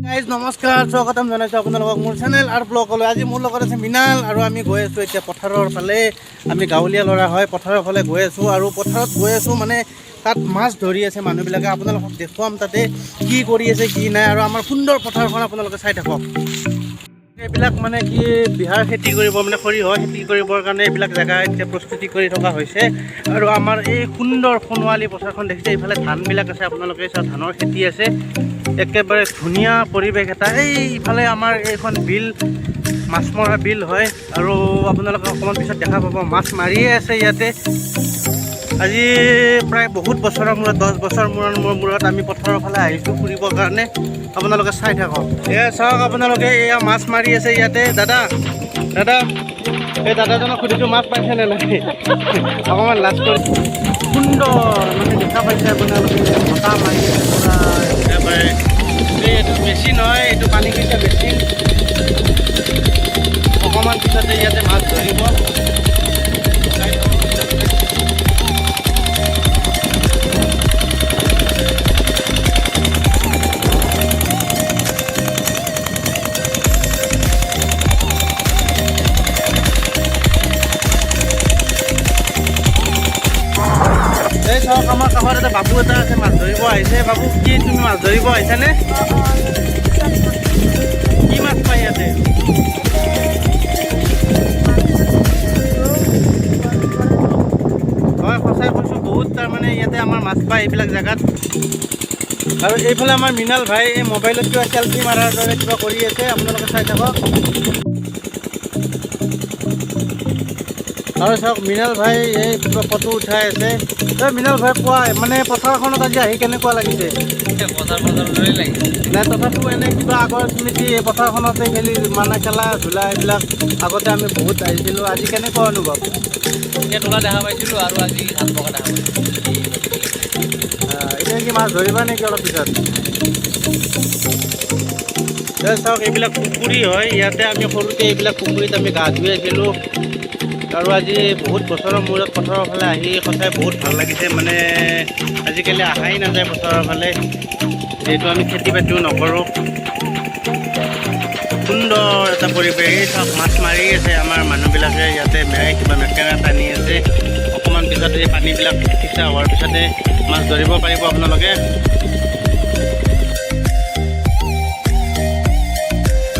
Guys নমস্কাৰ, স্বাগতম জনাইছোঁ আপোনালোকক মোৰ চেনেল আৰু ব্লগলৈ। আজি মোৰ লগত আছে মৃণাল আৰু আমি গৈ আছোঁ এতিয়া পথাৰৰ ফালে। আমি গাঁৱলীয়া ল'ৰা হয়, পথাৰৰ ফালে গৈ আছোঁ আৰু পথাৰত গৈ আছোঁ মানে তাত মাছ ধৰি আছে মানুহবিলাকে। আপোনালোকক দেখুৱাম তাতে কি কৰি আছে কি নাই। আৰু আমাৰ সুন্দৰ পথাৰখন আপোনালোকে চাই থাকক। এইবিলাক মানে কি বিহাৰ খেতি কৰিব, মানে সৰিয়হ খেতি কৰিবৰ কাৰণে এইবিলাক জেগা এতিয়া প্ৰস্তুতি কৰি থকা হৈছে। আৰু আমাৰ এই সুন্দৰ সোণোৱালী পথাৰখন দেখিছে, এইফালে ধানবিলাক আছে, আপোনালোকে চাওক ধানৰ খেতি আছে, একেবাৰে ধুনীয়া পৰিৱেশ এটা। এই ইফালে আমাৰ এইখন বিল, মাছ মৰা বিল হয়। আৰু আপোনালোকে অকণমান পিছত দেখা পাব মাছ মাৰিয়ে আছে ইয়াতে। আজি প্ৰায় বহুত বছৰৰ মূৰত, 10 বছৰ মূৰত আমি পথাৰৰ ফালে আহিছোঁ ফুৰিবৰ কাৰণে। আপোনালোকে চাই থাকক। এয়া চাওক আপোনালোকে, এয়া মাছ মাৰি আছে ইয়াতে। দাদা, দাদা, এই দাদাজনক সুধিছোঁ মাছ পাইছেনে নাই, অকণমান লাজ কৰি। সুন্দৰ মানে দেখা পাইছে আপোনালোকে, বতাহ মাৰি আছে পুৰা একেবাৰে। এই এইটো মেচিন হয়, এইটো পানী সিঁচা মেচিন। অকণমান পিছতে ইয়াতে মাছ ধৰিব। এই চাওক আমাৰ কাষত এটা বাবু এটা আছে, মাছ ধৰিব আহিছে। বাবু, কি তুমি মাছ ধৰিব আহিছানে? কি মাছ পাই ইয়াতে? হয়, সঁচাই কৈছোঁ, বহুত তাৰমানে ইয়াতে আমাৰ মাছ পায় এইবিলাক জেগাত। আৰু এইফালে আমাৰ মৃণাল ভাই এই মোবাইলত কিবা চেলফি মাৰাৰ দৰে কিবা কৰি আছে, আপোনালোকে চাই থাকক। আৰু চাওক মৃণাল ভাই এই কিবা ফটো উঠাই আছে। এই মৃণাল ভাই কোৱা, মানে পথাৰখনত আজি আহি কেনেকুৱা লাগিছে? নাই তথাপিও এনে কিবা আগৰ স্মৃতি, এই পথাৰখনতে খেলি মানে খেলা ধূলা এইবিলাক আগতে আমি বহুত আহিছিলোঁ, আজি কেনেকুৱা অনুভৱ? তোলা দেখা পাইছিলোঁ আৰু আজি ধান পকা দেখা পাইছিলোঁ। এতিয়া কি মাছ ধৰিবা নেকি অলপ পিছত? চাওক এইবিলাক পুখুৰী হয়, ইয়াতে আমি সৰুতে এইবিলাক পুখুৰীত আমি গা ধুই আছিলোঁ। আৰু আজি বহুত বছৰৰ মূৰত পথাৰৰ ফালে আহি সঁচাই বহুত ভাল লাগিছে। মানে আজিকালি অহাই নাযায় পথাৰৰ ফালে, যিহেতু আমি খেতি বাতিও নকৰোঁ। সুন্দৰ এটা পৰিৱেশ। এই চাওক মাছ মাৰি আছে আমাৰ মানুহবিলাকে ইয়াতে, কিবা মেকেৰা টানি আছে। অকণমান পিছতে এই পানীবিলাক সিঁচা হোৱাৰ পিছতে মাছ ধৰিব পাৰিব আপোনালোকে।